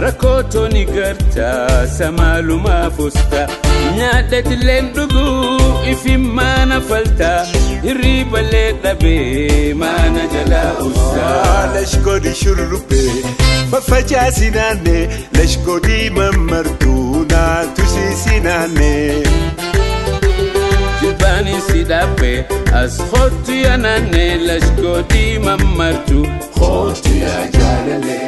Rakkooto ni garta samaaluma fusta nyaadhatileen dhuguu ifi maana falta hirriibalee dhabee maana jalaa usta. Lashkoodii shurrubbee faffacaasi naannee lashkoodii mammartuu naatu siisi naannee. Jilbaani si dhaabbee as kootu yaa naannee lashkoodii mammartuu kootu yaa jaalalee.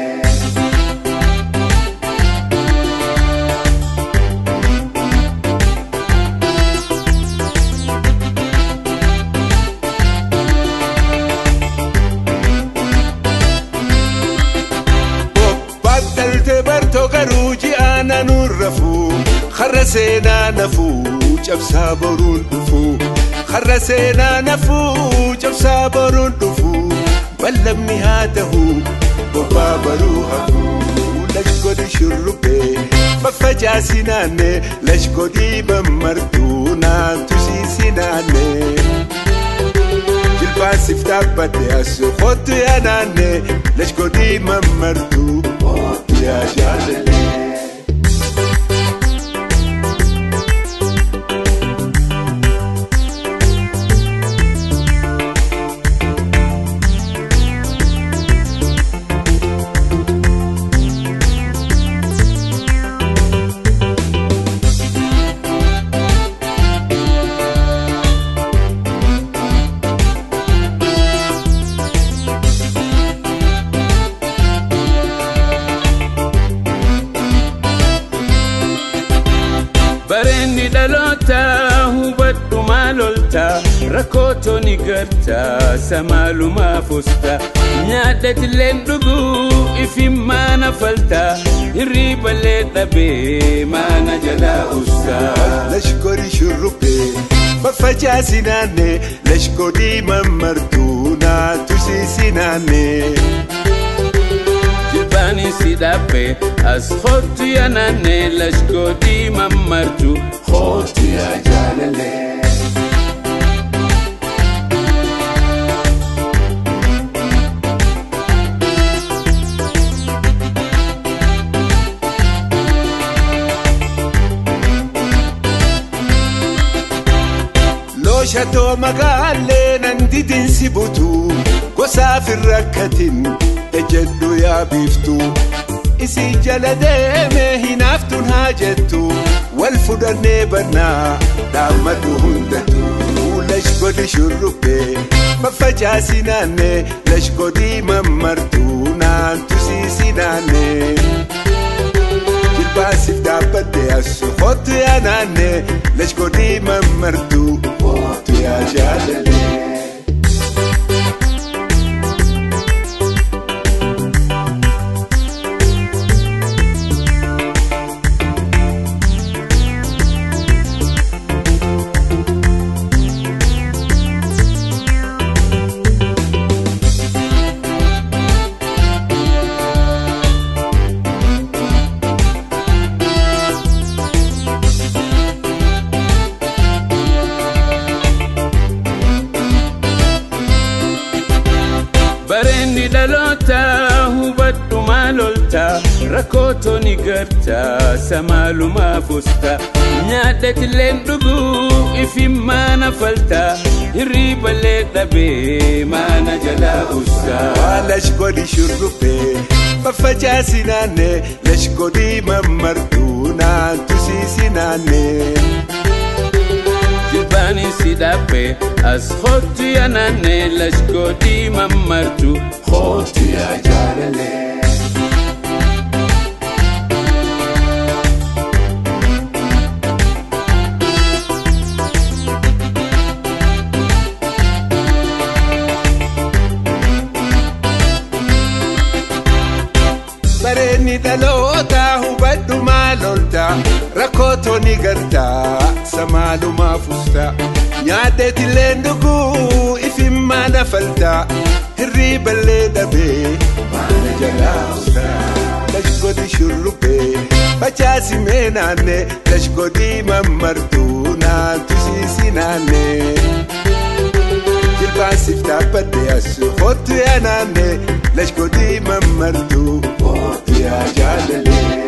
Har'a seenaa nafuu cabsaa boruun dhufuu har'a seenaa nafuu cabsaa boruun dhufuu bal'amni haa ta'uu bobbaa baruu hafuu lashkoodii shurrubbee faffacaasi naannee lashkoodii mammartuu naantu siisi naannee. Jilbaan siif dhaabbadhe as kootu yaa naannee lashkoodii mammartuu kootu yaa jaalallee. Bareenni dhaloota hubadhu maal olta rakkooto ni garta samaaluma fusta nyaadhatileen dhuguu ifi maana falta hirriibalee dhabee maana jalaa usta. Lashkoodii shurrubbee faffacaasi naannee lashkoodii mammartuu naatu siisi naannee. Jilbaani si dhaabbee as kootu yaa naannee lashkoodii mammartuu kootu yaa jaalalee. Looshatoo magaalee nan didinsi butuu gosaaf hin rakkatin ejjedhu yaa biiftuu isii jala deemee hinaaftuun haa jettu wal fudhannee bannaa dhaammadhu hundattu. Lashkoodii shurrubbee faffacaasi naannee lashkoodii mammartuu naantu siisi naannee. Jilbaan siif dhaabbadhe as kootu yaa naannee lashkoodii mammartuu kootu yaa jaalallee. Bareenni dhaloota hubadhu maal olta rakkooto ni garta samaaluma fusta nyaadhatileen dhuguu ifi maana falta hirriibalee dhabee maana jalaa usta. Lashkoodii shurrubbee faffacaasi naannee lashkoodii mammartuu naantu siisi naannee. Jilbaani si dhaabbee as kootu yaa naannee lashkoodii mammartuu kootu yaa jaalalee. Bareenni dhaloota hubadhu maal olta rakkooto ni garta samaaluma fusta nyaadheetilleen dhuguu ifi maana falta hirriiballee dhabee maana jalaa usta. Lashkoodii shurrubbee facaasi mee naannee lashkoodii mammartuu naantu siisi naannee. Jilbaan siif dhaabbadhe as kootu yaa naannee lashkoodii mammartuu kootu yaa yaa jaalale.